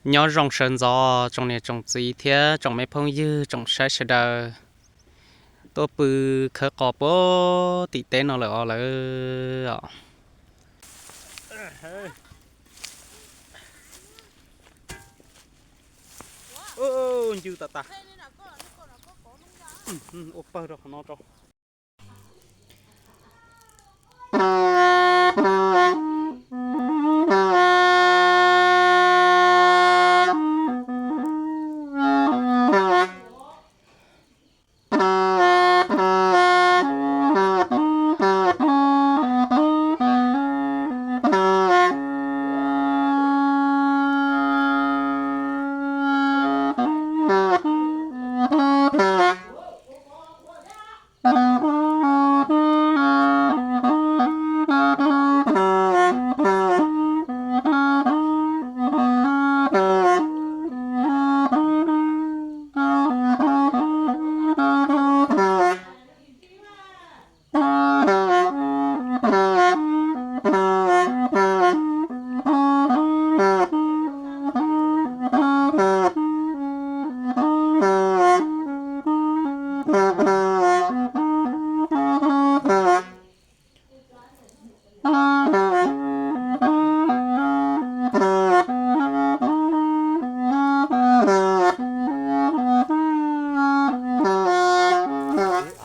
Nyob zoo sawv ntxov tsoom niam tsoom txiv thiab tsoom me phooj ywg tsoom saib sawv daws, tuaj pw khawb qos puag tim teb no lawm os lawm os. Ncw tas tas. Ua pawg rau qhov no tso.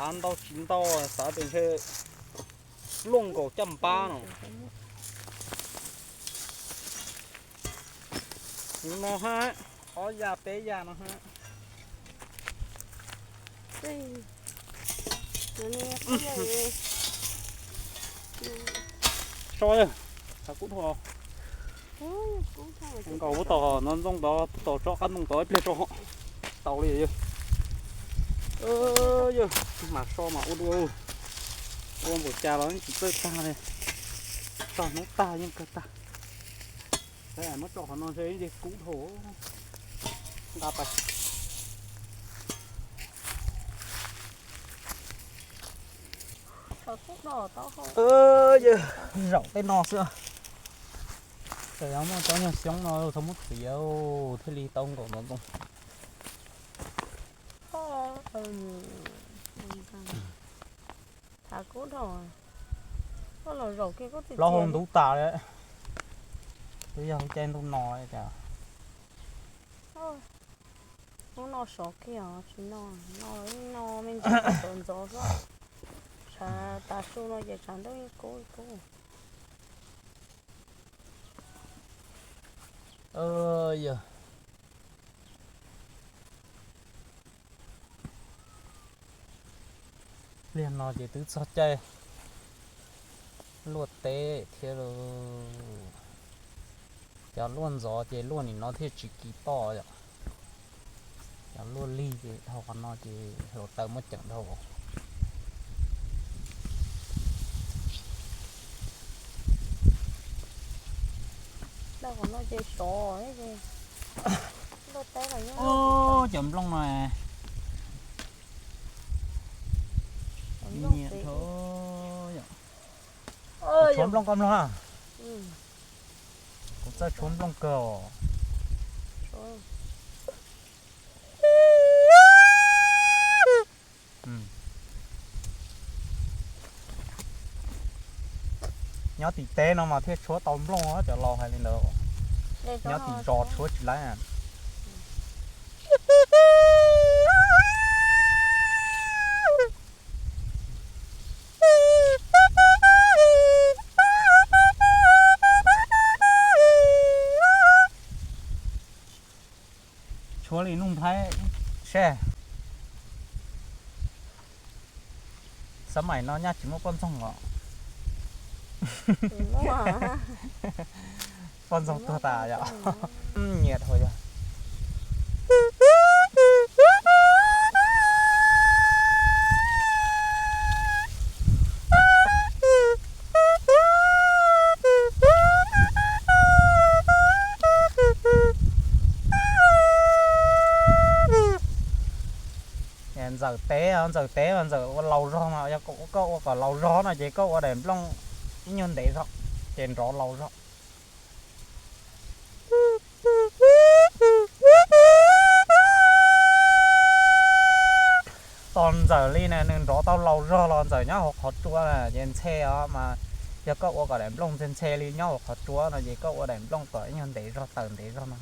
Av ntau tsis ntau, xav tias ntshe luaj nkaus caj npab no. Kuv no hab, ob yas peb yas no hab. So, thav kub dhau. Nkaus ub tau no ntxooj tod, tau tsob qab ntoo tod ib pliag tso. Tau li yawg. Yawg, mas so mas ua dua. Ua npaum cas los tsis txawj tag li. Txog hnub tag yeej kawg tag. Muab tso qhov no ntshe ib ntsis kub dhau. Nqa pais. Yawg, zaum tej no xwb. Txawm yog muaj tsob nyuag xyoob no txhob muab txiav thiaj li tau nkaus ntxoov ntxoo. Plaub hau ntub tas li. Twb yog lub caij ntuj no cas. Hnub no sov kiag os, tsis no, no ib no me ntsis sov ntxov xwb. Tshav tas su no ces tshav ntuj ib kub ib kub. Yog pliag no ces twb txog caij luaj teb thiab lauj. Cov luaj ntxov ces luaj nim no thiaj tsis kis toj yom. Cov luaj lig ces dhau qhov no ces hluav taws muab ceem dhau. Cov nplooj no nyiam dhau. Tshuav nplooj koj mloog na. Kuv txawj tshuav nplooj kawg os. Nyob tim teb no mas thiaj tshuav tau nplooj, cov laus hais li ntawd. Nyob tim zos tshuav tsis laib. Tshuav li Nuj Nplhaib seb. Xab maim no nyaj tsis muaj poj ntxoog os. Poj ntxoog tuag tas yom. Nyiam dhau yog. Ntxawm teb, ntxawm teb mas ntxawm ua laus zog mas, yog koj ua kom laus zog no ces koj ua daim nplooj ib nyuag ntev zog ces nrov laus zog. Ntxawm li na, nws nrov tau laus zog los Ntxawm nyob hauv qhov tsua na, ces ntxhe os mas yog koj ua kom daim nplooj ntxhe ntxhe li nyob hauv qhov tsua no ces koj ua daim nplooj kom ib nyuag ntev zog taws ntev zog no.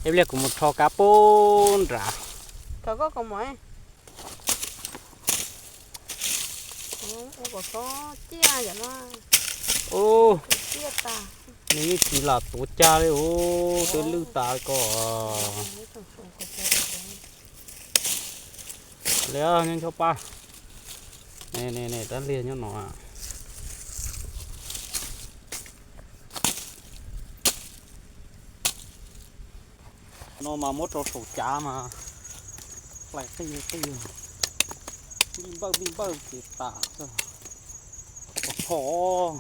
Ib pliag kuv mus rho kab pub nram. Thaum koj kom mov, ua kom txhob ciaj yom no. Ub, ciaj tas. Nws yeej tsis lam tuav cag li ub, twb lwj tas ko. Liab nyob ncho paj. Ne ne ne, rab liag nyob no. No mas muab rau saum cav mas hlais qij qij, npij npawj npij npawj ces tas xwb. Pom pom.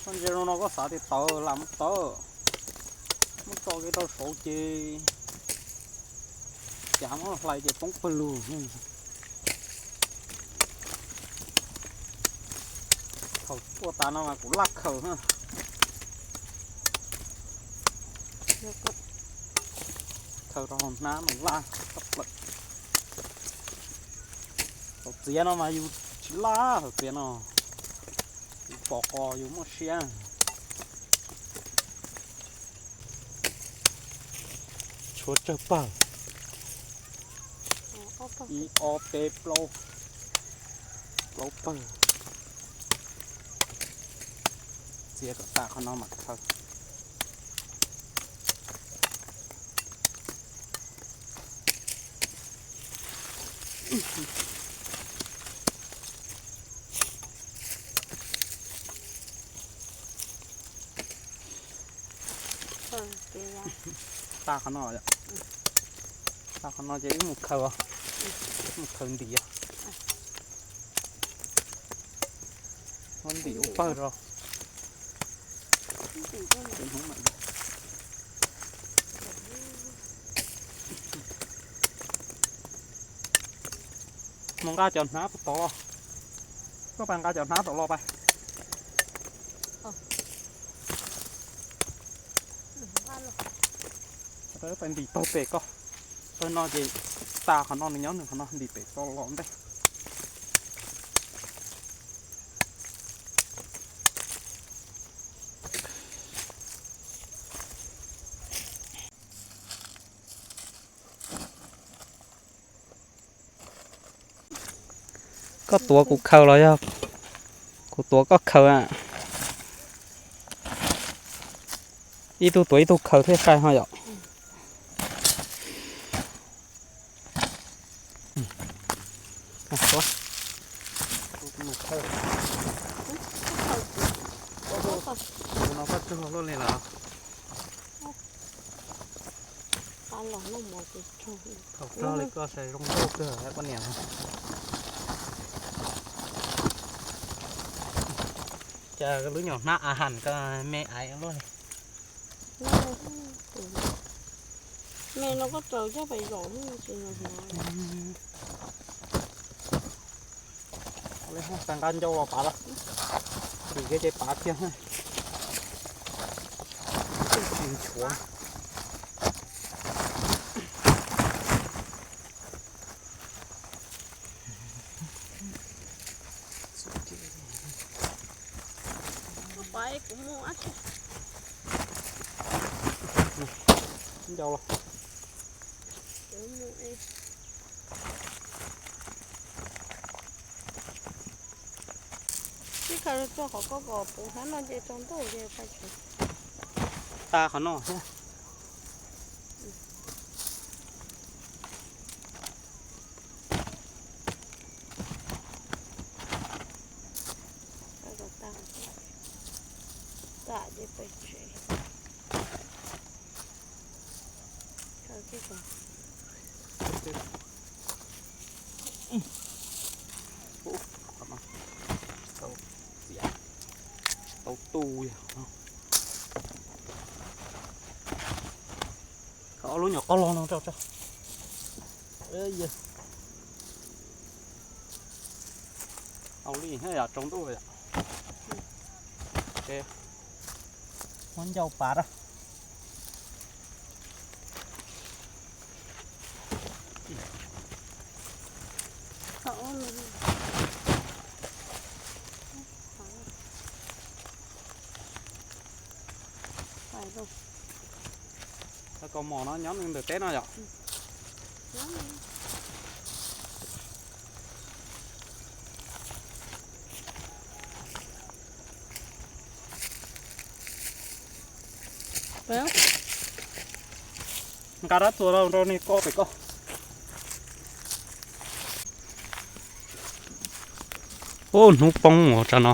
Koj ntsia zoo no koj xav tias tawv lam tawv, muab tso kiag rau saud ces cav muab hlais ces poob pawg lug. Thaum tua tas no mas kuv laj khaws na. Khaws rau hauv hnab no laj tshaj plaws. Thaum txiav no mas yus tsis laj, thaum txiav no yus pom qos yus muaj siab. Tshuav tsawg pawg? Ib ob peb plaub, plaub pawg. Txiav kom tas qhov no mam khaws. Tas qhov no, tas qhov no ces wb mus khaws, mus khaws ntim. Muab ntim ua pawg rau. Mus nqa cov hnab puag tod los. Koj pais nqa cov hnab tom los pais. Pais ntim pawg pem ko. Pawg no ces tas qhov no nws nyob nws qhov no, ntim pem tod los ntej. Koj tuav kuv khaws los yog kuv tuav koj khaws? Ib tug tuav ib tug khaws thiaj qai ho yom. Tus no koj tsug luaj li los? Thaum rog li koj saib zoo nkauj kawg poj niam. Cas lub nyuam hnab a ham koj me aiv luaj li. Me no koj tsaws coj pais zaum tsis nyuam hnab. Tag nqa ncau los pav lawm, ntim kiag ces pav kiag. Tsis nchuav. Ncau los. Sib khaws rau qhov koj kom puv hnab no ces tsaus ntuj ces pais tsev. Tas qhov no thiab. Tam ces pais tsev. Tau tu yog no. Ob lub nyuam qoj loj no rau tso. Au li thiab yom, tsaus ntuj yom. Muab ncauj pav rau. Tau kaus mom no nyob ntawm teb no yom. Nqa rab txuas rau rau niag ko pem ko. Ub, hnub poob ua tsa no.